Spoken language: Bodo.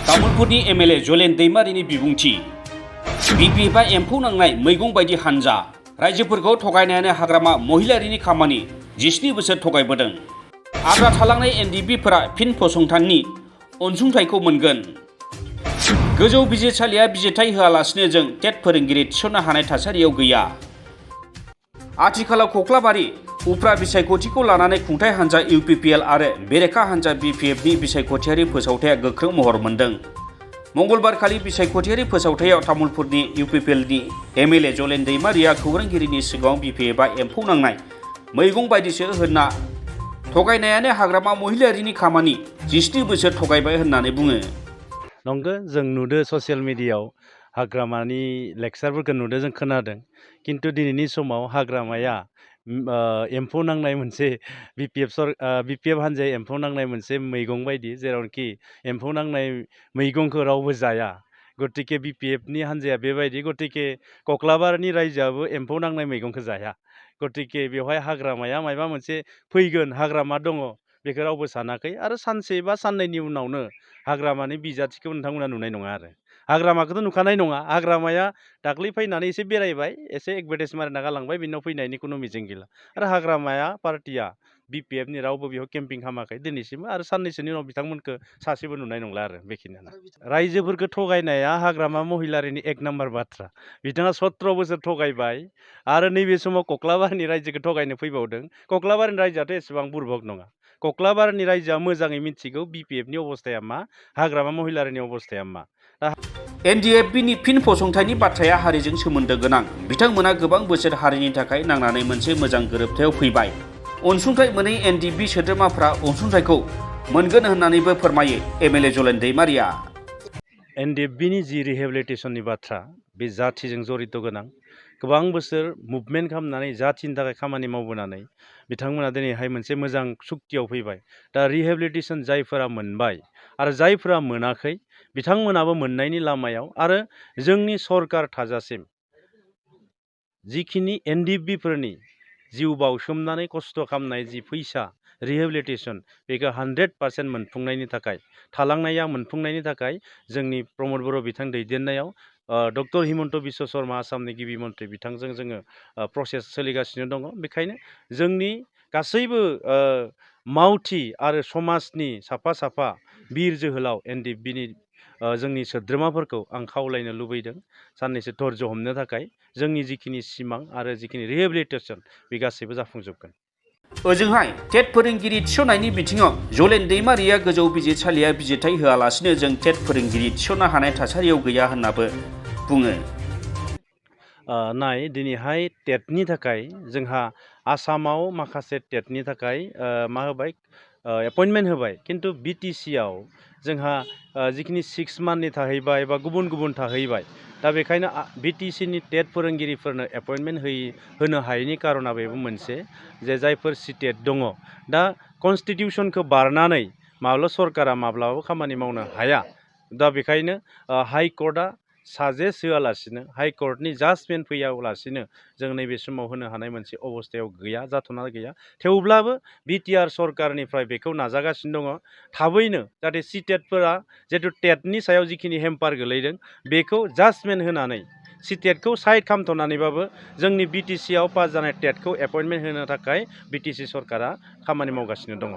तामुलपुरनि एमएलए जलेन दैमारिनि बिबुंथि बिपिएफआ एम्फौ नांनाय मैगं बायदि हानजा रायजोफोरखौ थगायनायानो हाग्रामा महिलारिनि खामानि 17 बोसोर थगायबोदों। आद्रा थालांनाय एनडिएफबिफोरा फिन फसंथाननि अनसुंथाइखौ मोनगोन। गोजौ बिजिरसालिया बिजिरथाय होआलासिनो जों टेट फोरोंगिरि थिसननो हानाय थासारियाव गैया। आथिखालाव कक्लाबारि उफ्रा बिसायख'थिखौ लानानै खुंथाय हान्जा इउपिपिएल आरो बेरेखा हान्जा बिपिएफनि बिसायख'थियारि फोसावथाया गोख्रों महर मोन्दों। मंगलबारखालि बिसायख'थियारि फोसावथायाव तामुलपुरनि इउपिपिएलनि एमएलए जलेन दैमारिया खौरांगिरिनि सिगाङाव बिपिएफआ एम्फौ नांनाय मैगं बायदिसो होनना थगायनायानो हाग्रामा महिलारिनि खामानि 17 बोसोर थगायबाय होननानै बुङो। नंगौ, जों नुदों ससियेल मिडियायाव हाग्रामानि लेक्सारफोरखौ नुदों, जों खोनादों। किन्तु दिनैनि समाव हाग्रामाया एम्फौ नांनाय मोनसे बिपिएफ हान्जाया एम्फौ नांनाय मोनसे मैगं बायदि, जेरावनोखि एम्फौ नांनाय मैगंखौ रावबो जाया। गतिके बिपिएफनि हान्जाया बेबायदि, गतिके कक्लाबारनि रायजोआबो एम्फौ नांनाय मैगंखौ जाया। गतिके बेवहाय हाग्रामाया माबा मोनसे फैगोन, हाग्रामा दङ बेखौ रावबो सानाखै। आरो सानसे बा साननैनि उनावनो हाग्रामानि बिजाथिखौ नोंथांमोना नुनाय नङा। आरो हाग्रामाखौथ' नुखानाय नङा। हाग्रामाया दाख्लै फैनानै एसे बेरायबाय, एसे एडभार्टाइज मारिना गालांबाय, बिनाव फैनायनि खुनु मिजिं गैला। आरो हाग्रामाया पार्टिया बिपिएफनि रावबो बेयाव केम्पिं खालामाखै दिनैसिम। आरो साननैसोनि उनाव बिथांमोनखौ सासेबो नुनाय नंला। आरो बेखिनियानो। रायजोफोरखौ थगायनाया हाग्रामा महिलारिनि 1 नाम्बार बाथ्रा। बिथाङा 17 बोसोर थगायबाय आरो नैबे समाव कक्लाबारनि रायजोखौ थगायनो फैबावदों। कक्लाबारनि रायजोआथ' एसेबां बुरबक नङा। कक्लाबारनि रायजोआ मोजाङै मिथिगौ बिपिएफनि अबस्थाया मा, हाग्रामा महिलारिनि अबस्थाया मा। एनडिएफबिनि फिन फसंथाइनि बाथ्राया हारिजों सोमोन्दो गोनां। बिथांमोना गोबां बोसोर हारिनि थाखाय नांनानै मोनसे मोजां गोरोबथायाव फैबाय। अनसुंथाइ मोनै एनडिएफबि सोद्रोमाफ्रा अनसुंथाइखौ मोनगोन होननानैबो फोरमायो एमएलए जलेन दैमारिया। एनडिएफबिनि जि रिहेबिलिटेसननि बाथ्रा, बे जाथिजों जड़ित गोनां। गोबां बोसोर मुभमेन्ट खालामनानै जाथिनि थाखाय खामानि मावबोनानै बिथांमोना दिनैहाय मोनसे मोजां सुक्तियाव फैबाय। दा रिहेबिलिटेसन जायफोरा मोनबाय आरो जायफोरा मोनाखै बिथांमोनाबो मोननायनि लामायाव। आरो जोंनि सरकार थाजासिम जिखिनि एनडिएफबिफोरनि जिउ बावसोमनानै खस्थ' खालामनाय जि फैसा रिहेबिलिटेसन, बेखौ 100% मोनफुंनायनि थाखाय, थालांनाया मोनफुंनायनि थाखाय जोंनि प्रमद बर' बिथां दैदेननायाव डक्टर हिमन्त बिश्व शर्मा आसामनि गिबि मन्थ्रि बिथांजों जोङो प्रसेस सोलिगासिनो दङ। बेखायनो जोंनि गासैबो मावथि आरो समाजनि साफा साफा बिर जोहोलाव एनडिएफबिनि जोंनि सोद्रोमाफोरखौ आं खावलायनो लुबैदों साननैसो धर्ज हमनो थाखाय। जोंनि जिखिनि सिमां आरो जिखिनि रिहेबिलिटेसन बे गासैबो जाफुंजोबगोन। ओजोंहाय टेट फोरोंगिरि थिसननायनि बिथिङाव जलेन दैमारिया गोजौ बिजिरसालिया बिजिरथाय होआलासिनो जों टेट फोरोंगिरि थिसननो हानाय थासारियाव गैया होननाबो बुङो। नाय, दिनैहाय टेटनि थाखाय जोंहा आसामाव माखासे टेटनि थाखाय मा होबाय, एपइन्टमेन्ट होबाय। किन्तु बिटिसिआव जोंहा जिखिनि 6 मान्थनि थाहैबाय बा गुबुन गुबुन थाहैबाय। दा बेखायनो बिटिसिनि टेट फोरोंगिरिफोरनो एपइन्टमेन्ट होनो हायैनि कारना बेबो मोनसे, जे जायफोर सिटेट दङ। दा कनस्टिटिउसनखौ बारनानै माब्ला सरकारा माब्लाबाबो खामानि मावनो हाया। दा बेखायनो हाइकर्टआ साजेस्ट होआलासिनो, हाइकर्टनि जाजमेन्ट फैयालासिनो जों नैबे समाव होनो हानाय मोनसे अबस्थायाव गैया, जाथ'ना गैया। थेवब्लाबो बिटिआर सरकारनिफ्राय बेखौ नाजागासिनो दङ थाबैनो, जाहाथे सिटेटफोरा जिहेतु टेटनि सायाव जिखिनि हेम्पार गोलैदों बेखौ जाजमेन्ट होनानै सिटेटखौ साइड खालामथ'नानैबाबो जोंनि बिटिसिआव पास जानाय टेटखौ एपइन्टमेन्ट होनो थाखाय बिटिसि सरकारा खामानि मावगासिनो दङ।